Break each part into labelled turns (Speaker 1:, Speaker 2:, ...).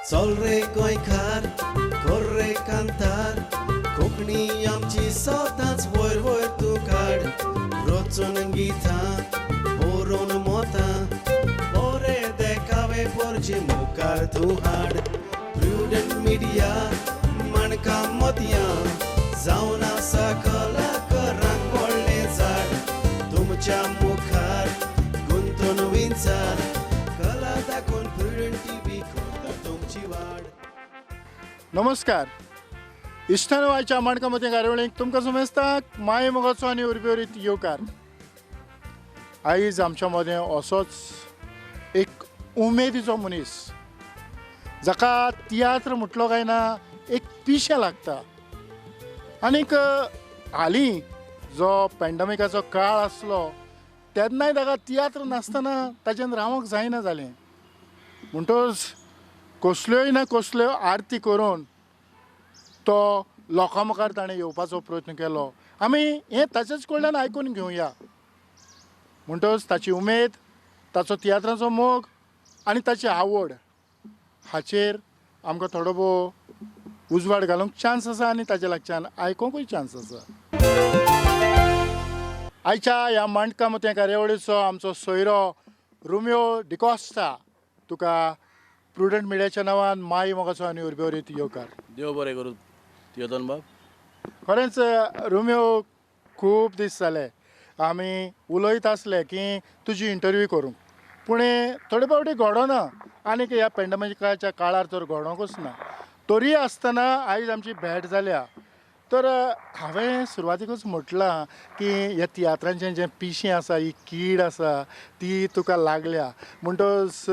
Speaker 1: चल रे गोंयकार कर रे कांतार कोंकणी आमची सदांच वयर वयर तूं काड रचून गितां बरोवन मोतां बरे देखावे पोरचे मुखार तूं हाड प्रुडंट मिडिया माणकां मोतयां जावन आसा कलाकारांक व्हडलें झाड तुमच्या मुखार गुंतून विंचार कला दाखोवन प्रुडंट टिव्ही करता तुमची वाड.
Speaker 2: नमस्कार इश्टानो, आयच्या माणका मोतयां कार्यावळीक तुमकां समजता माये मोगाचो आनी उर्बेवरीत येवकार. आयज आमच्या मदें असोच एक उमेदीचो मनीस जाका तियात्र म्हटलो काय ना एक पिशें लागता. आनीक हालीं जो पॅन्डमिकाचो काळ आसलो तेन्नाय ताका तियात्र नासतना ताच्यान रावंक जायना जालें. म्हणटकच कसल्योय ना कसल्यो आरती करून तो लोकां मुखार ताणें येवपाचो प्रयत्न केलो. आमी हें ताचेच कडल्यान आयकून घेवया. म्हणटकच ताची उमेद, ताचो तियात्राचो मोग आनी ताची आवड हाचेर आमकां थोडो भोव उजवाड घालूंक चान्स आसा आनी ताच्या लागच्यान आयकूंकूय चान्स आसा. आयच्या ह्या माणका मोतयां कार्यावळीचो आमचो सोयरो रोमियो डिकॉस्टा, तुका प्रुडंट मिडियाच्या नांवान माई मोगाचो आनी उर्बेवरीत येवकार.
Speaker 3: देव बरें करूं तियोदन बाब.
Speaker 2: खरेंच रोमियो, खूब दीस जाले आमी उलयत आसले की तुजी इंटरव्यू करूंक, पूण थोडे फावटी घडोना आनीक ह्या पॅन्डमिकाच्या काळार तर घडोंकूच ना. तरी आसतना आयज आमची भेट जाल्या. तर हांवें सुरवातीकूच म्हटलां की ह्या तियात्रांचें जें पिशें आसा, ही कीड आसा ती तुका लागल्या. म्हणटकच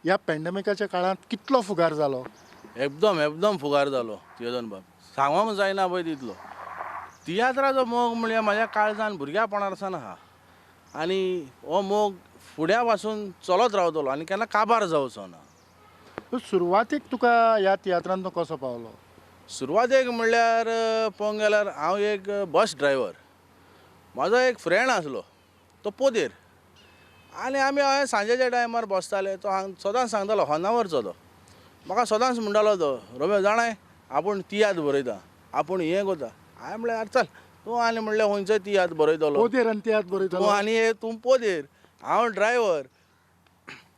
Speaker 2: ह्या पॅन्डमिकाच्या काळांत कितलो फुगार जालो?
Speaker 3: एकदम एकदम फुगार जालो तियोदन बाब, सांगोंक जायना पळय तितलो. तियात्राचो मोग म्हणल्यार म्हाज्या काळजान भुरग्यापणार सावन आहा आनी हो मोग फुड्या पासून चलत रावतलो आनी केन्ना काबार जावचो ना.
Speaker 2: सुरवातीक तुका ह्या तियात्रांत तूं कसो पावलो?
Speaker 3: सुरवातेक म्हणल्यार पळोवंक गेल्यार हांव एक बस ड्रायव्हर. म्हाजो एक फ्रेंड आसलो तो पोदेर, आनी आमी हय सांजेच्या टायमार बसताले. तो हांग सदांच सांगतालो, होनावरचो तो म्हाका सदांच म्हणटालो तो, रोमियो जाणाय आपूण तियात्र बरयता, आपूण हें करता. हांवें म्हणलें आरे चल तूं आनी म्हणलें खंयचोय तियात्र बरयतलो,
Speaker 2: पोदेर आनी तियात्र बरयतलो
Speaker 3: तूं आनी तूं पोदेर, हांव ड्रायव्हर.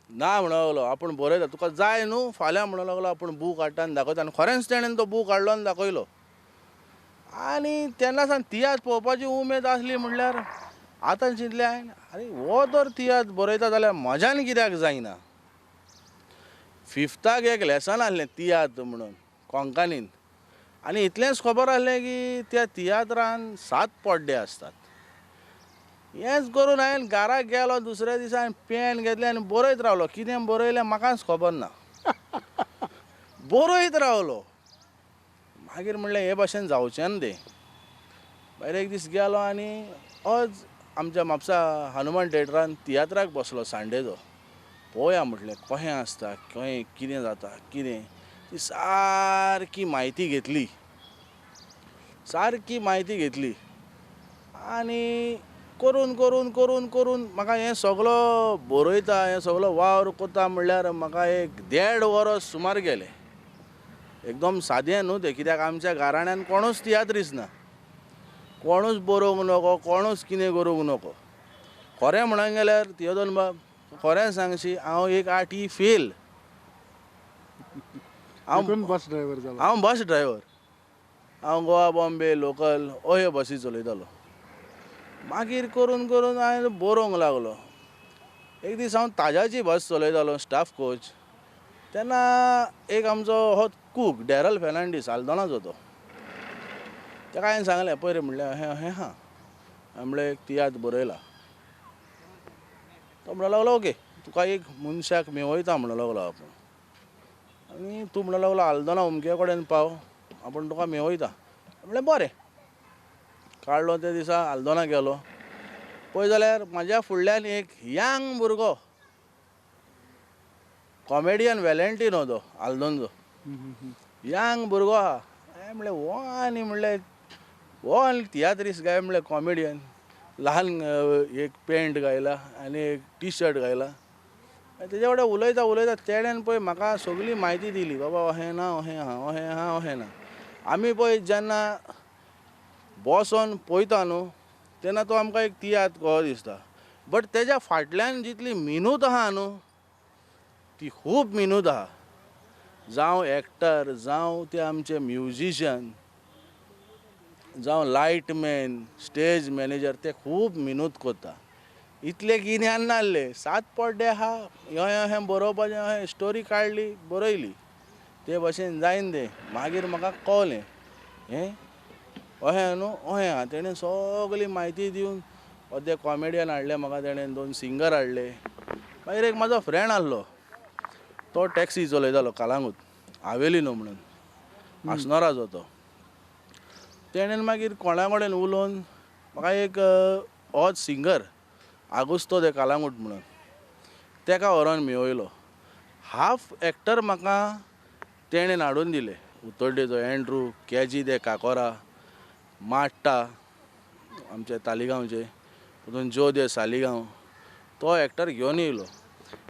Speaker 3: ना म्हणूंक लागलो आपूण बरयता, तुका जाय न्हू फाल्यां म्हणूंक लागलो आपूण बूक हाडटा आनी दाखयता. आनी खरेंच तेणेन तो बूक हाडलो आनी दाखयलो. आनी तेन्ना सावन तियात्र पळोवपाची उमेद आसली. म्हणल्यार आतां चिंतलें हांवें, आरे हो जर तियात्र बरयता जाल्यार म्हज्यान कित्याक जायना. फिफ्ताक एक लेसन आसलें तियात्र म्हणून कोंकणीन, आनी इतलेंच खबर आसलें की त्या तियात्रान 7 पड्डे आसतात. हेंच करून हांवें घराक गेलो दुसऱ्या दिसा, हांवें पेन घेतलें आनी बरयत रावलो. कितें बरयलें म्हाकाच खबर ना, बरयत रावलो. मागीर म्हणलें हे भाशेन जावचें ना तें. मागीर एक दीस गेलो आनी आज आमच्या म्हापसा हनुमान थिएटरान तियात्राक बसलो सांडेचो. पळोवया म्हटलें कशें आसता, कशें कितें जाता कितें, ती सारकी म्हायती घेतली, सारकी म्हायती घेतली. आनी करून करून करून करून म्हाका हें सगलो बरयता, हें सगलो वावर करता म्हणल्यार म्हाका एक 1.5 वरस सुमार गेलें. एकदम सादें न्हू तें, कित्याक आमच्या घराण्यान कोणूच तियात्रीस ना, कोणूच बरोवंक नको, कोणूच कितें करूंक नको. खरें म्हणूंक गेल्यार तियोदन बाब, खरें सांगशी हांव एक 8 फेल.
Speaker 2: हांव बस ड्रायव्हर जालो.
Speaker 3: हांव बस ड्रायव्हर, हांव गोवा बॉम्बे लोकल अह्यो बसी चलयतालो. मागीर करून करून हांवें बरोवंक लागलो. एक दीस हांव ताजाची बस चलयतालो, स्टाफ कोच. तेन्ना एक आमचो हो कूक डॅरल फेर्नांडीस आल्दोनाचो तो, ताका हांवें सांगलें पयर म्हणलें अहें अहें आहा, हांवें म्हणलें एक तियात्र बरयला. तो म्हणूंक लागलो ओके तुका एक मनशाक मेवयता म्हणूंक लागलो आपूण, आनी तूं म्हणूंक लागलो आल्दोना अमके कडेन पाव, आपूण तुका मेवयता. म्हणलें बरें. काडलो त्या दिसा आल्दोना गेलो. पळय जाल्यार म्हाज्या फुडल्यान एक यांग भुरगो कॉमेडियन वेलेंटिनो तो आल्दोनचो यांग भुरगो आहा. हांवें म्हणलें हो आनी म्हणलें हो आनी तियात्रीस काय म्हणलें कॉमेडियन, ल्हान एक पॅन्ट घायला आनी एक टी शर्ट घायला. तेजे कडेन उलयता उलयता तेणेन पळय म्हाका सगळी म्हायती दिली, बाबा अहें ना अहें आहा अहें आहा अहें ना. आमी पळय जेन्ना बसोन पळयता न्हू तेन्ना तो आमकां एक तियात्र कसो दिसता, बट तेज्या फाटल्यान जितली मिनूत आहा न्हू ती खूब मिनूत आहा. जावं एक्टर, जावं ते आमचे म्युजिशियन, जावं लायटमॅन, स्टेज मॅनेजर, ते खूब मिनूत करता. इतलें गिन्यान नासलें, 7 पड्डे आहा, अहें अहें बरोवपाचें, अहें स्टोरी काडली बरयली, ते भशेन जायन तें. मागीर म्हाका कळ्ळें हें अहें न्हू अहें आहा. तेणें सगळी म्हायती दिवन अर्दे कॉमेडियन हाडले म्हाका, तेणें 2 सिंगर हाडले. मागीर एक म्हाजो फ्रेंड आहलो, तो टॅक्सी चलयतालो कालांगूट, आवेलिनो म्हणून, आसनोराचो तो. तेणेन मागीर कोणा कडेन उलोवन म्हाका एक होच सिंगर आगुस्तो दे कालांगूट म्हणून तेका व्हरोन मेळयलो. हाफ एक्टर म्हाका तेणेन हाडून दिले, उतोड्डेचो एंड्रू, केजी दे काकोरा, माट्टा आमचे तालिगांवचे, तितून जो दे सालिगांव, तो एक्टर घेवन येयलो.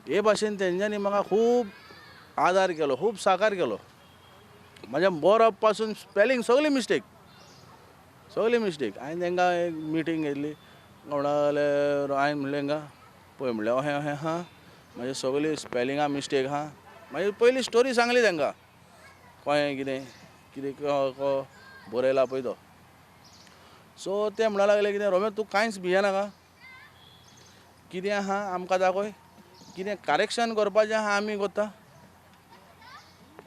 Speaker 3: हे भाशेन तेंच्यांनी म्हाका खूब आदार केलो, खूब साकार केलो. म्हाज्या बरोवप पासून स्पेलिंग सगळी मिस्टेक, सगळी मिस्टेक. हांवें तांकां एक मिटींग घेतली, म्हणलें हांवें म्हणलें तांकां पळय म्हणलें अहें अहें आहा, म्हाजी सगळी स्पेलिंगां मिस्टेक आहा. मागीर पयली स्टोरी सांगली तांकां, कळ्ळें कितें कितें बरयला पळय तो. सो ते म्हणपाक लागले कितें, रोमे तूं कांयच भियेनाका, कितें आहा आमकां दाखय, कितें करेक्शन करपाचें आहा आमी करता.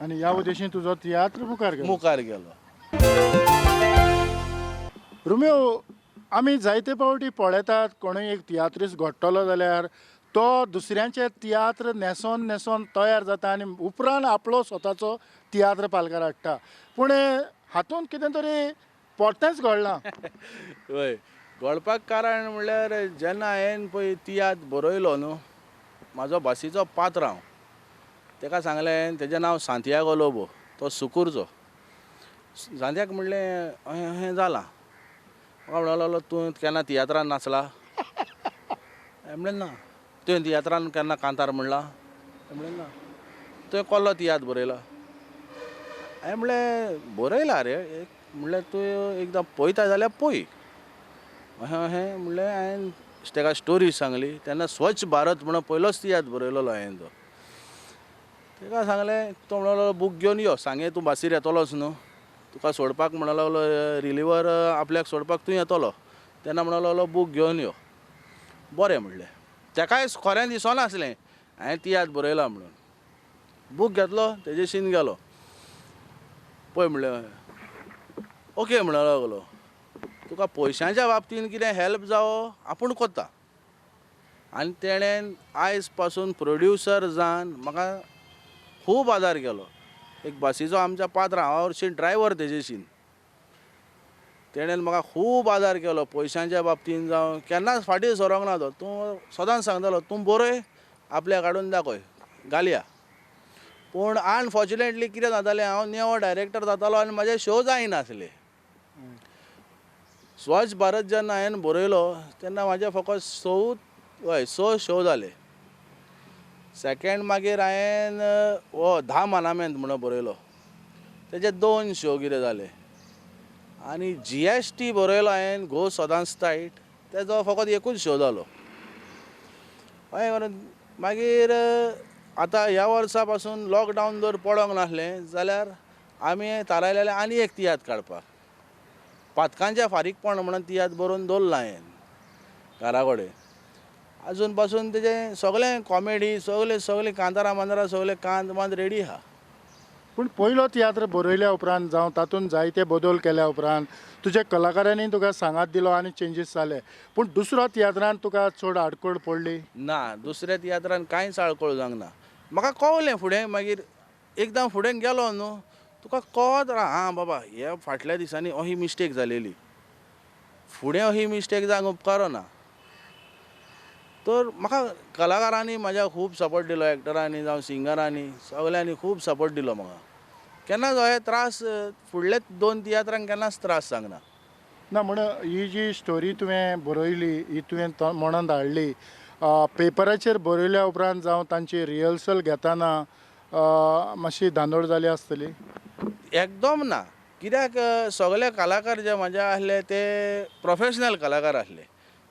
Speaker 2: आनी ह्या उद्देशीन तुजो तियात्र मुखार गेलो,
Speaker 3: मुखार गेलो.
Speaker 2: रोमियो, आमी जायते फावटी पळयतात कोणूय एक तियात्रीस्त घडटलो जाल्यार तो दुसऱ्यांचे तियात्र न्हेसोन न्हेसोन तयार जाता आनी उपरांत आपलो स्वताचो तियात्र पालकार हाडटा. पूण हातूंत कितें तरी परतेंच घडलां.
Speaker 3: हय, घडपाक कारण म्हणल्यार जेन्ना हांवें पळय तियात्र बरयलो न्हू, म्हाजो भाशीचो पात्र हांव तेका सांगलें, तेजें नांव सांतियागो लोबो, तो सुकूरचो. सांतियाग म्हणलें अहें अहें जालां. म्हाका म्हणपाक लागलो तूं केन्ना तियात्रान नाचला? हांवें म्हणलें ना. तुवें तियात्रान केन्ना कांतार म्हणलां? हांवें म्हणलें ना. तुवें कोल्लो तियात्र बरयला? हांवें म्हणलें बरयला रे, एक म्हणलें तूं एकदां पळयता जाल्यार पळय. अहें अहें म्हणलें हांवें तेका स्टोरी सांगली. तेन्ना स्वच्छ भारत म्हणून पयलोच तियात्र बरयलेलो हांवें तो. तेका सांगलें, तो म्हणलो लागलो बूक घेवन यो, सांगे तूं बासीर येतलोच न्हू, तुका सोडपाक म्हणलो लागलो रिलिवर आपल्याक सोडपाक तूं येतलो, तेन्ना म्हणलो लागलो बूक घेवन यो. बरें म्हणलें. तेकाय खरें दिसनासलें हांवें तियात्र बरयला म्हणून. बूक घेतलो, तेजेशीन गेलो, पळय म्हणलें ओके म्हणलो लागलो, तुका पयशांच्या बाबतीन कितें हेल्प जावो आपूण करता. आनी तेणेन आयज पासून प्रोड्युसर जावन म्हाका खूब आदार केलो. एक बसीचो आमच्या पात्र, हांव हरशीं ड्रायवर तेजेशीन, तेणेन म्हाका खूब आदार केलो पयशांच्या बाबतीन जावं, केन्नाच फाटीं सरोंक ना तो. तूं सदांच सांगतालो तूं बरय आपल्याक हाडून दाखय घालया. पूण अनफॉर्च्युनेटली कितें जातालें, हांव नेवो डायरेक्टर जातालो आनी म्हाजे शो जायनासले. स्वच्छ भारत जेन्ना हांवें बरयलो तेन्ना म्हाजे फकत 6 शो जाले. सेकेंड मागीर हांवें हो 10 मानामेंत म्हणून बरयलो, तेजे 2 शो कितें जाले. आनी GST बरयलो हांवें, गो सदांच तायट, तेजो फकत एकूच शो जालो. हय करून मागीर आतां ह्या वर्सा पासून लॉकडावन जर पडोंक नासलें जाल्यार आमी थारायलेलें आनी एक तियात्र काडपाक, पातकांच्या फारीकपण म्हणून तियात्र बरोवन दवरला हांवें घरा कडेन. अजून पासून तेजें सगळें कॉमेडी, सगळें सगळें कांतारां मांदारां सगळें कांत मात रेडी आहा.
Speaker 2: पूण पयलो तियात्र बरयल्या उपरांत जावं तातूंत जायते बदल केल्या उपरांत तुज्या कलाकारांनी तुका सांगात दिलो आनी चेंजीस जाले, पूण दुसरो तियात्रान तुका चड आडखळ पडली
Speaker 3: ना? दुसऱ्या तियात्रान कांयच आडखळ जावंक ना. म्हाका कळ्ळें फुडें, मागीर एकदां फुडें गेलो न्हू तुका कळत राव, आं बाबा हे फाटल्या दिसांनी अही मिस्टेक जालेली, फुडें अही मिस्टेक जावंक उपकारना. तर म्हाका कलाकारांनी म्हाज्या खूब सपोर्ट दिलो, एक्टरांनी जावं सिंगरांनी सगळ्यांनी खूब सपोर्ट दिलो म्हाका. केन्नाच हे त्रास फुडले 2 तियात्रांक केन्नाच त्रास जावंक ना.
Speaker 2: ना म्हण ही जी स्टोरी तुवें बरयली, ही तुवें म्हणून धाडली पेपराचेर बरयल्या उपरांत जावं तांची रिहर्सल घेतना मातशी धांदोळ जाली आसतली?
Speaker 3: एकदम ना, कित्याक सगळे कलाकार जे म्हाजे आसले ते प्रोफेशनल कलाकार आसले.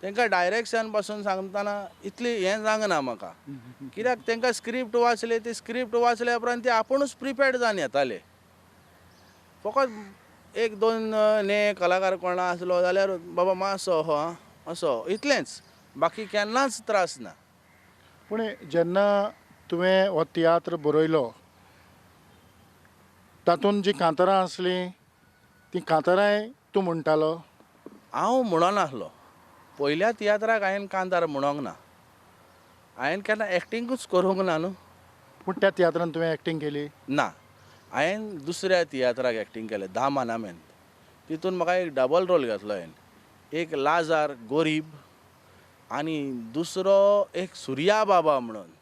Speaker 3: तांकां डायरेक्शन पासून सांगतना इतली हें जावंक म्हाका, कित्याक तांकां स्क्रिप्ट वाचले, ती स्क्रिप्ट वाचल्या उपरांत ते आपुणूच प्रिपेर्ड जावन येताले. फकत एक दोन ने कलाकार कोण आसलो जाल्यार बाबा मातसो हो असो इतलेंच, बाकी केन्नाच त्रास ना.
Speaker 2: पूण जेन्ना तुवें हो तियात्र बरयलो तातूंत जीं कांतारां आसलीं तीं कांतारांय तूं म्हणटालो?
Speaker 3: हांव म्हणनासलो. पयल्या तियात्राक हांवें कांतार म्हणोंक ना, हांवें केन्ना एक्टिंगूच करूंक ना न्हू.
Speaker 2: पूण त्या तियात्रान तुवें एक्टींग केली
Speaker 3: ना? हांवें दुसऱ्या तियात्राक एक्टींग केलें, धा मानामेंत. तितून म्हाका एक डबल रोल घेतलो हांवें, एक लाजार गोरीब आनी दुसरो एक सुर्या बाबा म्हणून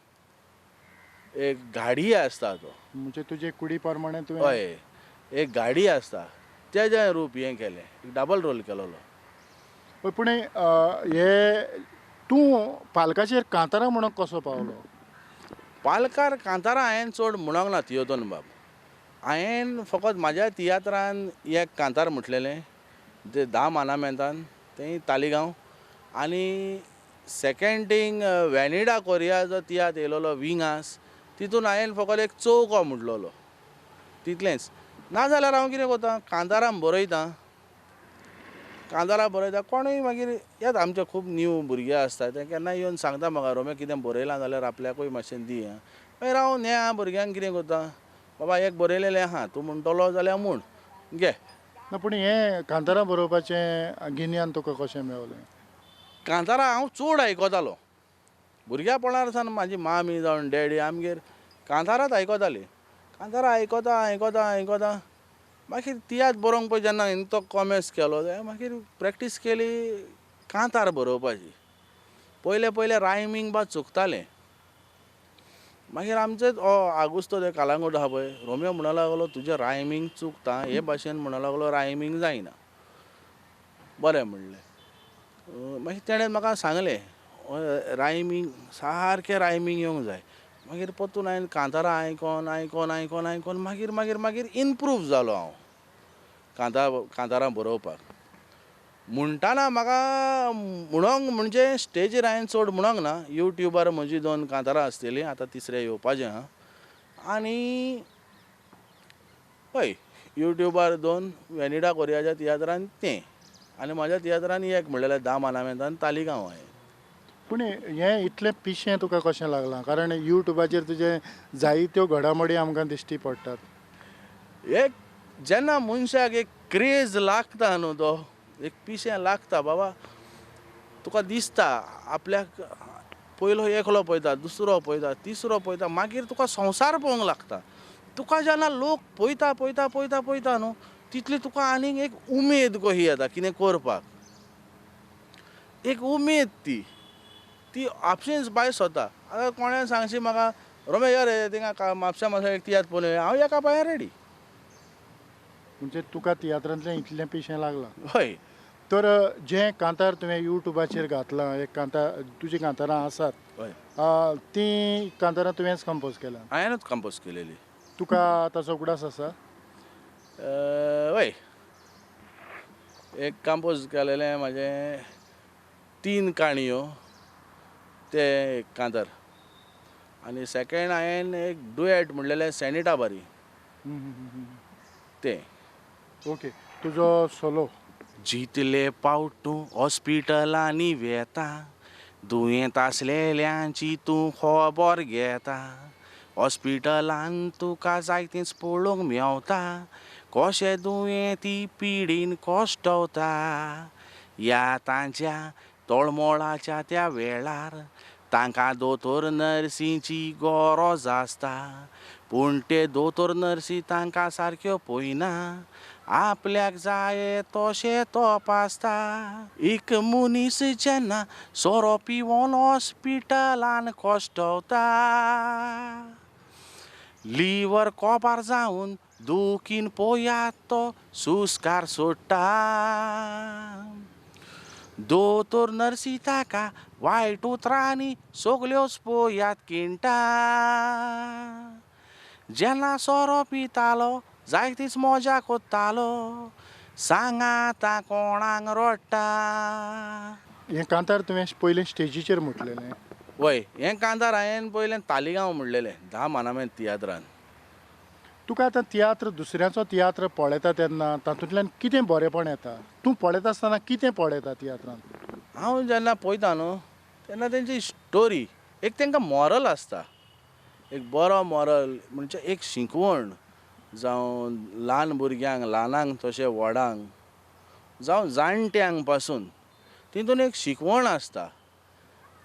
Speaker 3: एक गाडी आसता तो.
Speaker 2: म्हणजे तुजे कुडी प्रमाणे तुवें?
Speaker 3: हय, एक गाडी आसता तेजें रूप हें केलें, एक डबल रोल केलोलो.
Speaker 2: पूण हे तूं पालकाचेर कांतारां म्हणूंक कसो पावलो?
Speaker 3: पालकार कांतारां हांवें चड म्हणूंक ना तियोतोन बाब. हांवें फकत म्हाज्या तियात्रान एक कांतार म्हटलेलें ते धा मानामेंतान, तें तालिगांव. आनी सेकेंड थींग वेनिडा कोरिया जो तियात्र येयलोलो विंगास, तितून हांवें फकत एक चौको म्हटलेलो, तितलेंच. नाजाल्यार हांव कितें करता, कांतारां बरयता, कांतारां बरयता. कोणूय मागीर येता, आमचे खूब न्यू भुरगे आसता ते केन्ना येवन सांगता म्हाका, रोमे कितें बरयलां जाल्यार आपल्याकूय मातशें दी. मागीर हांव न्या भुरग्यांक कितें करता, बाबा एक बरयलेलें आहा, तूं म्हणटलो जाल्यार म्हूण घे.
Speaker 2: ना, पूण हें कांतारां बरोवपाचें गिन्यान तुका कशें मेवलें?
Speaker 3: कांतारां हांव चड आयकतालो भुरग्यापणार सावन. म्हाजी मामी जावन डॅडी आमगेर कांतारांच आयकताली. कांतारां आयकता आयकता आयकता मागीर तियात्र बरोवंक पळय जेन्ना हांवें तो कॉमेस केलो, मागीर प्रॅक्टीस केली कांतार बरोवपाची. पयले पयले रायमींग बा चुकतालें. मागीर आमचेच आगुस्तो ते कालांगूट आहा पळय, रोमियो म्हणूंक लागलो तुजें रायमींग चुकता, हे भाशेन म्हणूंक लागलो रायमींग जायना. बरें म्हणलें. मागीर तेणें म्हाका सांगलें रायमींग सारकें रायमींग येवंक जाय. मागीर परतून हांवें कांतारां आयकोन आयकोन आयकोन आयकोन मागीर मागीर मागीर इम्प्रूव जालो हांव कांतारां बरोवपाक. म्हणटाना म्हाका म्हणोंक म्हणजे स्टेजीर हांवें चड म्हणोंक ना. युट्यूबार म्हजी दोन कांतारां आसतलीं, आतां तिसरें येवपाचें आहा. आनी हय, युट्यूबार दोन वेनिडा कोरियाच्या तियात्रान तें, आनी म्हाज्या तियात्रान एक म्हणलेलें धा मानामेंतान तालिगांव हांवें.
Speaker 2: पूण हें इतलें पिशें तुका कशें लागलां? कारण युट्यूबाचेर तुजें जायत्यो घडामोडी आमकां दिश्टी पडटात.
Speaker 3: एक जेन्ना मनशाक एक क्रेज लागता न्हू, तो एक पिशें लागता बाबा, तुका दिसता आपल्याक पयलो एकलो पळयता, दुसरो पळयता, तिसरो पळयता, मागीर तुका संवसार पळोवंक लागता. तुका जेन्ना लोक पळयता पळयता पळयता पळयता न्हू, तितली तुका आनीक एक उमेद कशी येता कितें करपाक, एक उमेद ती ती आपशींच बाय सोता. आतां कोणें सांगशी म्हाका, रोमे यो रे थिंगा म्हापशा मातसो एक तियात्र पळोवन यो, हांव एका पांयार रेडी.
Speaker 2: म्हणजे तुका तियात्रांतलें इतलें पिशें लागलां?
Speaker 3: हय.
Speaker 2: तर जें कांतार तुवें युट्यूबाचेर घातलां, एक कांतार तुजीं कांतारां आसात,
Speaker 3: हय,
Speaker 2: तीं कांतारां तुवेंच कंपोज केलां?
Speaker 3: हांवेंच कंपोज केलेली.
Speaker 2: तुका ताचो उगडास आसा?
Speaker 3: हय, एक कंपोज केलेलें म्हाजें 3 काणयो, ते एक कांतार. आनी सेकेंड हांवें एक डुएट म्हणलेलें सॅनिटा बारी, तें.
Speaker 2: ओके, तुजो सोलो.
Speaker 3: जितले पावट तूं हॉस्पिटलांनी वेता, दुयेंत आसलेल्यांची तूं खबर घेता, हॉस्पिटलान तुका जायतेंच पळोवंक मेवता, कशें दुयेंती पिडीन कश्टवता. ह्या तांच्या तळमळाच्या त्या वेळार तांकां दोतोर नर्सींची गरज आसता, पूण ते दोतोर नर्सी तांकां सारक्यो पळयना, आपल्याक जाय तशें तपासता. एक मनीस जेन्ना सोरो पिवन हॉस्पिटलान कश्टवता, लिवर कोबार जावन दुखीन पळयात तो सुस्कार सोडटा. दोतोर नर्सी ताका वायट उतरांनी सगल्योच पळयात किणटा. जेन्ना सोरो पितालो जायतीच मजा कोत्तालो सांगाता कोणाक रडटा.
Speaker 2: हें कांतार तुवें पयलें स्टेजीचेर म्हटलेलें?
Speaker 3: वय, हें कांतार हांवें पयलें तालिगांव म्हणलेलें धा मानामेन तियात्रान.
Speaker 2: तुका आतां तियात्र दुसऱ्याचो तियात्र पळयता तेन्ना तातूंतल्यान कितें बरेंपण येता? तूं पळयता आसतना कितें पळयता तियात्रान?
Speaker 3: हांव जेन्ना पळयता न्हू तेन्ना तेंची स्टोरी एक तांकां मॉरल आसता, एक बरो मॉरल म्हणजे एक शिकवण जावं ल्हान भुरग्यांक, ल्हानांक तशें व्हडांक जावं जाणट्यांक पासून तितून एक शिकवण आसता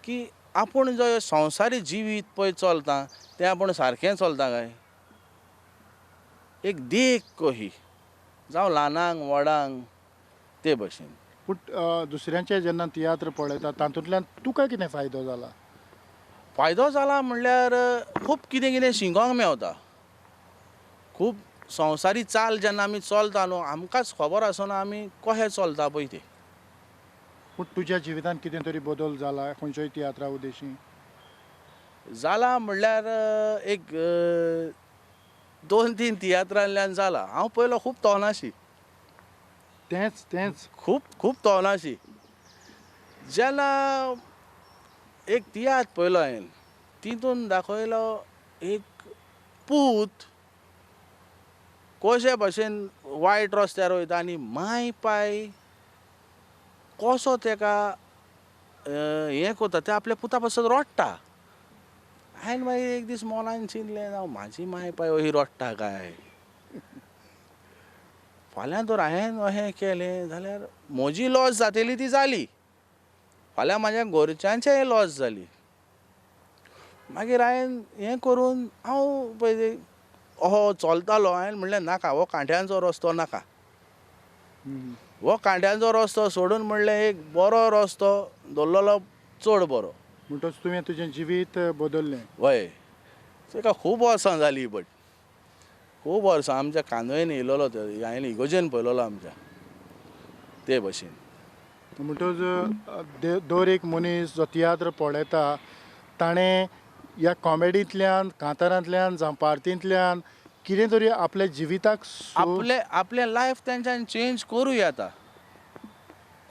Speaker 3: की आपूण जो संवसारी जिवीत पळय चलता तें आपूण सारकें चलता काय, एक देख कही जावं ल्हानांक व्हडांक ते भशेन.
Speaker 2: पूण दुसऱ्यांचे जेन्ना तियात्र पळयता तातूंतल्यान तुका कितें फायदो जाला?
Speaker 3: फायदो जाला म्हणल्यार खूब कितें कितें शिकोंक मेवता. खूब संवसारी चाल जेन्ना आमी चलता न्हू आमकांच खबर आसना आमी कशें चलता पळय तें.
Speaker 2: पूण तुज्या जिवितांत कितें तरी बदल जाला खंयच्याय तियात्रा उद्देशी?
Speaker 3: जाला म्हणल्यार एक 2-3 तियात्रांतल्यान जाला. हांव पयलो खूब तोनाशी.
Speaker 2: तेंच तेंच
Speaker 3: खूब खूब तोनाशी. जेन्ना एक तियात्र पळयलो हांवें तितून दाखयलो एक पूत कशे भशेन वायट रस्त्यार वयता आनी माय पाय कसो तेका हें करता, ते आपल्या पुता पासत रडटा. हांवें मागीर एक दीस मनान चिंतलें जावं म्हाजी माय पाय अशी रडटा काय, फाल्यां तर हांवें अशें केलें जाल्यार म्हजी लॉस जातली ती जाली, फाल्यां म्हाज्या घरच्यांचेय लॉस जाली. मागीर हांवें हें करून हांव पळय अहो चलतालो. हांवें म्हणलें नाका हो कांट्यांचो रस्तो नाका, हो कांट्यांचो रस्तो सोडून म्हणलें एक बरो रस्तो दवरलेलो चड बरो.
Speaker 2: म्हणटच तुवें तुजें जिवीत बदल्लें?
Speaker 3: वय, ताका खूब वर्सां जालीं, बट खूब वर्सां आमच्या कांदोळेन येयलेलो तो, हांवें इगोजेन पळयलेलो आमच्या ते भशेन.
Speaker 2: म्हणटच दर एक मनीस जो तियात्र पळयता ताणें ह्या कॉमेडींतल्यान, कांतारांतल्यान जावं पार्तींतल्यान कितें तरी आपल्या जिविताक
Speaker 3: आपले आपलें लायफ तेंच्यान चेंज करूं येता.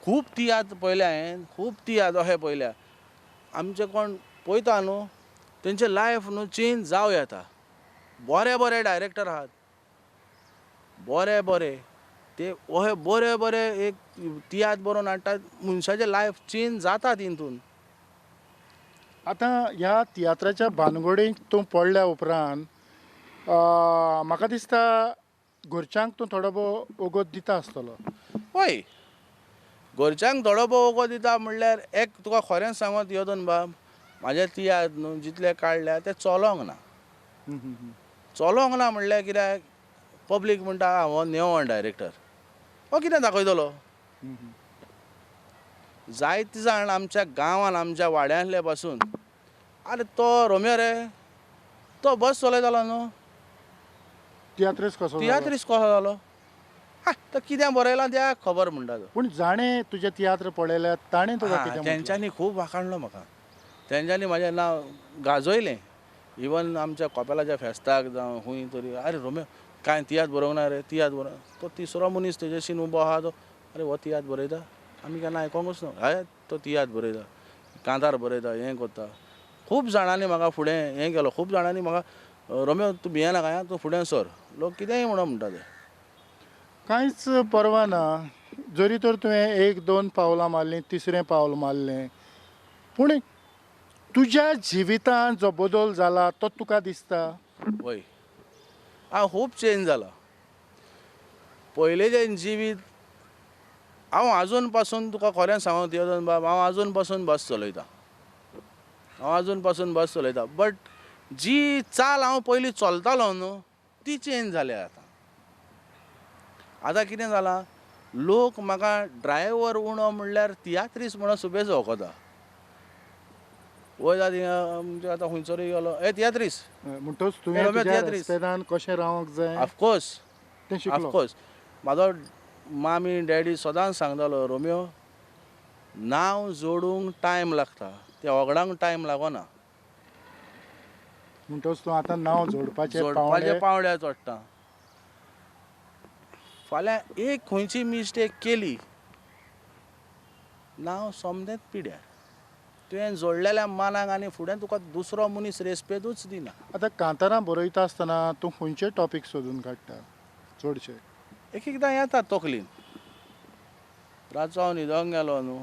Speaker 3: खूब तियात्र पळयल्या हांवें, खूब तियात्र अशें पळयल्या आमचे कोण पळयता न्हू तेंचें लायफ न्हू चेंज जावं येता. बरे बरे डायरेक्टर आहात, बरे बरे ते अशे बरे बरे एक तियात्र बरोवन हाडटात, मनशाचें लायफ चेंज जाता तितून.
Speaker 2: आतां ह्या तियात्राच्या भानगडीक तूं पडल्या उपरांत म्हाका दिसता घरच्यांक तूं थोडो भोव वगत दिता आसतलो?
Speaker 3: हय, घरच्यांक थोडो भोव वगत दिता म्हणल्यार एक तुका खरेंच सांगत योदन बाब, म्हाजे तियात्र न्हू जितले काडल्या ते चलोंक ना. चलोंक ना म्हणल्यार कित्याक पब्लीक म्हणटा हो नेवो डायरेक्टर हो कितें दाखयतलो. जायते जाण आमच्या गांवान आमच्या वाड्यांतले पासून आरे तो रोमियो रे तो बस चलयतालो न्हू,
Speaker 2: तियात्रीस कसो,
Speaker 3: तियात्रीस कसो जालो, हा तो कितें बरयलां त्या खबर म्हणटा तो.
Speaker 2: पूण जाणें तुजे तियात्र पळयल्यात ताणें तुका कितें?
Speaker 3: तेंच्यांनी खूब वाखाणलो म्हाका, तेंच्यांनी म्हाजें नांव गाजयलें. इवन आमच्या कोपेलाच्या फेस्ताक जावं खंय तरी आरे रोमियो कांय तियात्र बरोवंक ना रे, तियात्र बरोवंक. तो तिसरो मनीस तेजेशीन उबो आहा तो आरे हो तियात्र बरयता आमी केन्ना आयकोंकूच ना, हय तो तियात्र बरयता, कांतार बरयता, हें करता. खूब जाणांनी म्हाका फुडें हें केलो, खूब जाणांनी म्हाका रोमियो तूं भियेना काय, तूं फुडें सर, लोक कितेंय म्हणून म्हणटा ते.
Speaker 2: कांयच पर्वा ना, जरी तर तुवें 1-2 पावलां मारलीं, तिसरें पावल मारलें, पूण तुज्या जिवितांत जो बदल जाला तो तुका दिसता?
Speaker 3: वय, हांव खूब चेंज जाला. पयलेचें जिवीत हांव आजून पासून तुका खरें सांगूं तियोदन बाब, हांव आजून पासून बस चलयता, हांव आजून पासून बस चलयता. बट जी चाल हांव पयलीं चलतालो न्हू ती चेंज जाल्या आतां. आतां कितें जालां, लोक म्हाका ड्रायव्हर उणो म्हणल्यार तियात्रीस म्हणून सुबेज वळखता. वयता थिंगा म्हणजे आतां खंयसरूय गेलो ए तियात्रीस
Speaker 2: म्हणटच तुवें तुज्या रस्त्यान कशें रावंक जाय
Speaker 3: ऑफकोर्स
Speaker 2: तें शिकलो.
Speaker 3: ऑफकोर्स म्हाजो मामी डॅडी सदांच सांगतालो रोमियो नांव जोडूंक टायम लागता, तें होगडावंक टायम लागना.
Speaker 2: म्हणटच तूं आतां नांव जोडपाचें
Speaker 3: जोडपाचे पावंड्यार चडटा. फाल्यां एक खंयची मिस्टेक केली, नांव सोमतेंच पिड्यार. तुवें जोडलेल्या मानाक आनी फुडें तुका दुसरो मनीस रेस्पेदूच दिना.
Speaker 2: आतां कांतारां बरयता आसतना तूं खंयचे टॉपीक सोदून काडटा चडशे?
Speaker 3: एक एकदां येता तकलीन, रातचो हांव न्हिदोंक गेलो न्हू.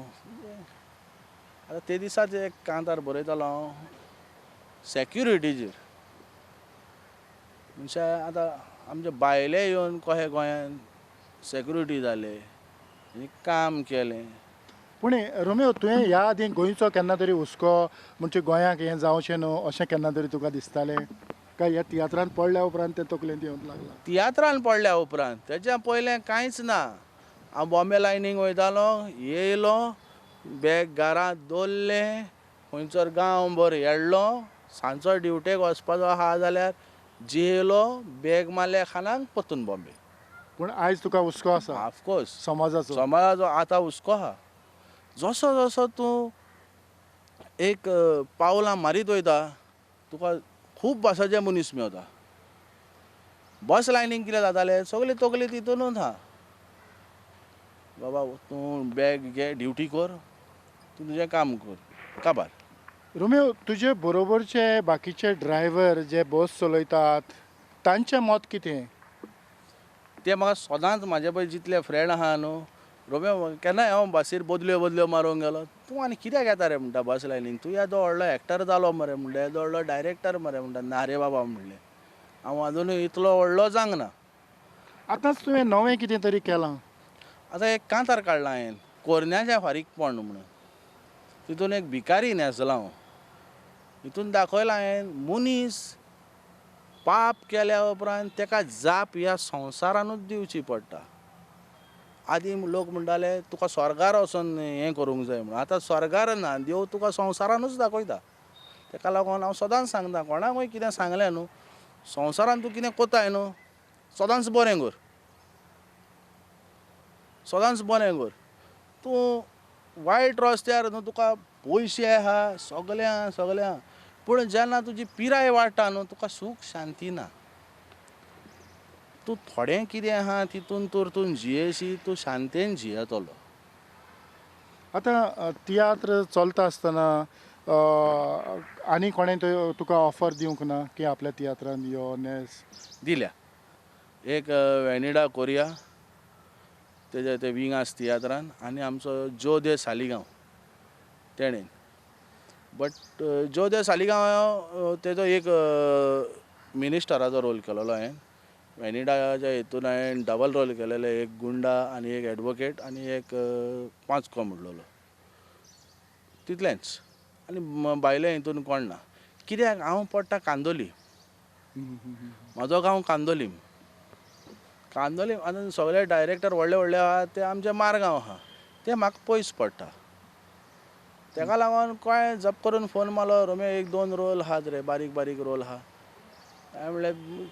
Speaker 3: आतां ते दिसाच एक कांतार बरयतालो हांव सॅक्युरिटीचेर. म्हणजे आतां आमचे भायले येवन कशे गोंयांत सॅक्युरिटी जाले आनी काम केलें.
Speaker 2: पूण रोमियो, तुवें ह्या आदीं गोंयचो केन्ना तरी हुस्को म्हणजे गोंयाक हें जावचें न्हू अशें केन्ना तरी तुका दिसतालें काय ह्या तियात्रान पडल्या उपरांत तें तकलेंत येवंक लागलां?
Speaker 3: तियात्रान पडल्या उपरांत, तेच्या पयलें कांयच ना. हांव बॉम्बे लायनीक वयतालो, येयलो, बॅग घरांत दवरलें, खंयसर गांव भर हेडलो, सांजचो ड्युटेक वचपाचो आहा जाल्यार जेयलो, बॅग मारलें खानाक, परतून बॉम्बे.
Speaker 2: पूण आयज तुका हुस्को आसा
Speaker 3: ऑफकोर्स
Speaker 2: समाजाचो?
Speaker 3: समाजाचो आतां हुस्को आहा. जसो जसो तूं एक पावलां मारीत वयता तुका खूब भासाचे मनीस मेवता. बस लायनीक कितें जातालें, सगळी तकली तितूनच आहा. बाबा तूं बॅग घे, ड्युटी कर, तूं तुजें काम कर, काबार.
Speaker 2: रोमियो, तुजे बरोबरचे बाकीचे ड्रायव्हर जे बस चलयतात तांचें मत कितें?
Speaker 3: ते म्हाका सदांच म्हाजे पळय जितले फ्रेंड आहा न्हू, रोमियो केन्नाय हांव बसीर बदल्यो बदल्यो मारूंक गेलो, तूं आनी कित्याक येता रे म्हणटा बस लायनीक, तूं येदो व्हडलो एक्टर जालो मरे म्हणटा, येदो व्हडलो डायरेक्टर मरे म्हणटा. ना रे बाबा म्हणलें, हांव आजुनूय इतलो व्हडलो जावंक ना.
Speaker 2: आतांच तुवें नवें कितें तरी केलां?
Speaker 3: आतां एक कांतार काडलां हांवें, कोरन्याचें फारीकपण म्हणून. तितून एक भिकारी न्हेसला हांव. तितून दाखयलां हांवें मनीस पाप केल्या उपरांत ताका जाप ह्या संवसारानूच दिवची पडटा. आदीं लोक म्हणटाले तुका स्वर्गार वचोन हें करूंक जाय म्हणून, आतां स्वर्गार ना, देव तुका संवसारानूच दाखयता. ताका लागून हांव सदांच सांगता, कोणाकूय कितें सांगलें न्हू, संवसारान तूं कितें कोताय न्हू, सदांच बरें कर, सदांच बरें कर. तूं वायट रस्त्यार न्हू तुका पयशे आहा, सगळें आहा, सगळें आहा, पूण जेन्ना तुजी पिराय वाडटा न्हू तुका सूख शांती ना. तूं थोडें कितें आहा तितून तर तूं जियेशी, तूं शांतेन जियेतलो.
Speaker 2: आतां तियात्र चलता आसतना आनी कोणें तुका ऑफर दिवंक ना की आपल्या तियात्रान यो न्हेस?
Speaker 3: दिल्या एक वेनिडा कोरिया, तेजे ते विंगास तियात्रान, आनी आमचो जो दे सालिगांव तेणेन. बट जो दे सालिगांव तेजो एक मिनिस्टराचो रोल केलेलो हांवें. वेनिडाच्या हितून हांवें डबल रोल केलेले, एक गुंडा आनी एक एडवोकेट आनी एक पांचको म्हणलेलो, तितलेंच. आनी भायले हितून कोण ना. कित्याक हांव पडटा कांदोली, म्हाजो गांव कांदोलीम. कांदोलीम आतां सगळे डायरेक्टर व्हडले व्हडले आहा ते आमचे मारगांव आहा, ते म्हाका पयस पडटा. तेका लागून कांय जप करून फोन मारलो, रोमियो एक दोन रोल आहात रे, बारीक बारीक रोल आहा. हांवें म्हणलें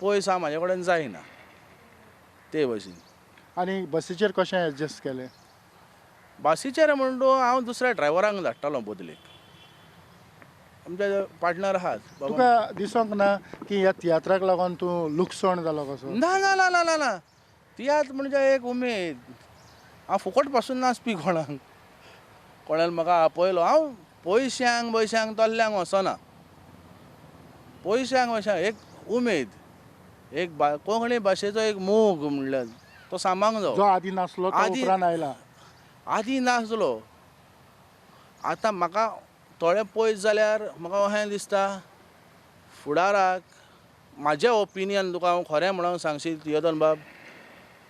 Speaker 3: पयस आहा, म्हाजे कडेन जायना ते भशेन.
Speaker 2: आनी बसीचेर कशें एडजस्ट केलें?
Speaker 3: बसीचेर म्हणून हांव दुसऱ्या ड्रायव्हरांक धाडटालो बदलेक, आमचे पार्टनर आहात.
Speaker 2: तुका दिसोंक ना की ह्या तियात्राक लागून तूं लुकसाण जालो कसो?
Speaker 3: ना ना ना ना ना, तियात्र म्हणजे एक उमेद. हांव फुकट पासून नाचपी कोणाक, कोणाक म्हाका आपयलो हांव पयशांक पयशांक तल्ल्यांक वचना, पयशांक वयशांक एक उमेद, एक कोंकणी भाशेचो एक मोग म्हणल्यार तो सांबाळूंक जावो.
Speaker 2: जो आदी नासलो तो उपरांत आयला.
Speaker 3: आदी नासलो, आतां म्हाका थोडें पयस जाल्यार म्हाका अशें दिसता फुडाराक म्हाजें ओपिनियन तुका हांव खरें म्हणून सांगशी तियोदन बाब,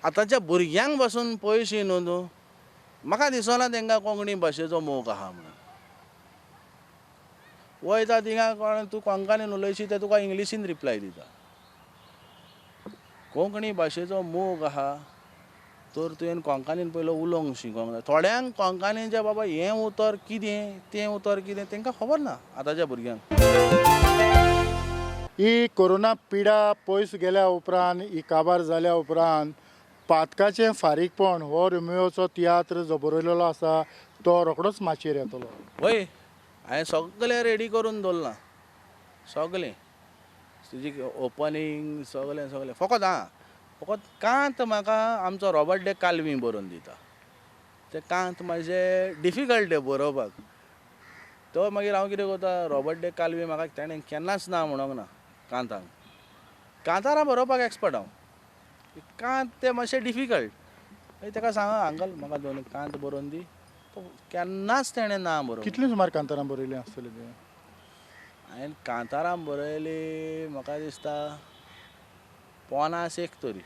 Speaker 3: आतांच्या भुरग्यांक पासून पयशी न्हू तूं, म्हाका दिसना तांकां कोंकणी भाशेचो मोग आहा म्हणून. वयता थिंगा कोण तूं कोंकणीन उलयशी ते तुका इंग्लिशीन रिप्लाय दिता. कोंकणी भाशेचो मोग आहा तर तुवें कोंकणीन पयलो उलोवंक शिकोंक जाय. थोड्यांक कोंकणीचें बाबा हें उतर कितें तें उतर कितें तांकां खबर ना आतांच्या भुरग्यांक.
Speaker 2: ही कोरोना पिडा पयस गेल्या उपरांत, ही काबार जाल्या उपरांत पातकाचें फारीकपण हो रोमियोचो तियात्र जो बरयलेलो आसा तो रोखडोच माचयेर येतलो.
Speaker 3: वय, हांवें सगळें रेडी करून दवरलां, सगळें तुजी ओपनींग सगळें सगळें. फकत आं फकत कांत म्हाका आमचो रॉबर्ट डे कालवी बरोवन दिता. ते कांत मातशें डिफिकल्ट बरोवपाक. तो मागीर हांव कितें करता, रॉबर्ट डे कालवी म्हाका तेणें केन्नाच ना म्हणोंक ना. कांतांक कांतारां बरोवपाक एक्सपर्ट हांव, कांत तें मातशें डिफिकल्ट. मागीर ताका सांगा अंकल म्हाका दोन कांत बरोवन दी, तो केन्नाच तेणें ना बरोवंक.
Speaker 2: कितलीं सुमार कांतारां बरयलीं आसतलीं तुवें?
Speaker 3: हांवें कांतारां बरयलीं म्हाका दिसता 50 तरी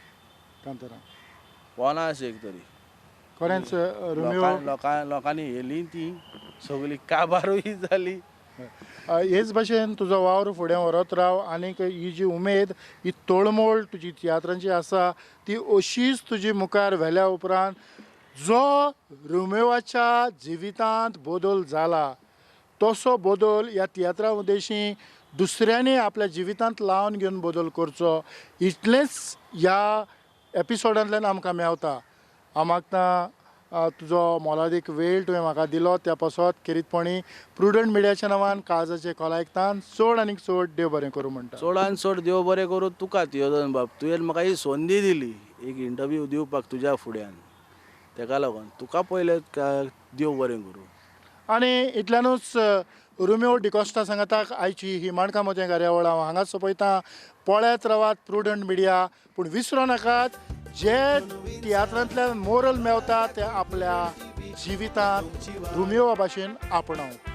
Speaker 2: कांतारां,
Speaker 3: 50 तरी.
Speaker 2: खरेंच
Speaker 3: लोकांनी येली ती सगळी काबारूय जाली.
Speaker 2: हेच भाशेन तुजो वावर फुडें व्हरत राव आनीक ही जी उमेद, ही तळमळ तुजी तियात्रांची आसा ती अशीच तुजी मुखार व्हेल्या उपरांत जो रोमियोच्या जिवितांत बदल जाला तसो बदल ह्या तियात्रा उद्देशी दुसऱ्यांनी आपल्या जिवितांत लावन घेवन बदल करचो इतलेंच ह्या एपिसोडांतल्यान आमकां मेवता. हांव मागता तुजो मोलादीक वेळ तुवें म्हाका दिलो त्या पासत खेरीतपणी प्रुडंट मिडियाच्या नांवान काळजाचे खोलायकतान चड आनीक चड देव बरें करूं म्हणटा.
Speaker 3: चडान चड देव बरें करूं तुका तियोदन बाब, तुवें म्हाका ही संदी दिली एक इंटरव्यू दिवपाक तुज्या फुड्यान, तेका लागून तुका पयलें देव बरें करूं.
Speaker 2: आनी इतल्यानूच रोमियो डिकॉस्टा सांगाताक आयची ही माणकां मोतयां कार्यावळ हांव हांगाच सोंपयतां. पळयत रावात प्रुडंट मिडिया, पूण विसरो नाकात जे तियात्रांतल्यान मोरल मेवता ते आपल्या जिवितांत रोमियो भाशेन आपणावप.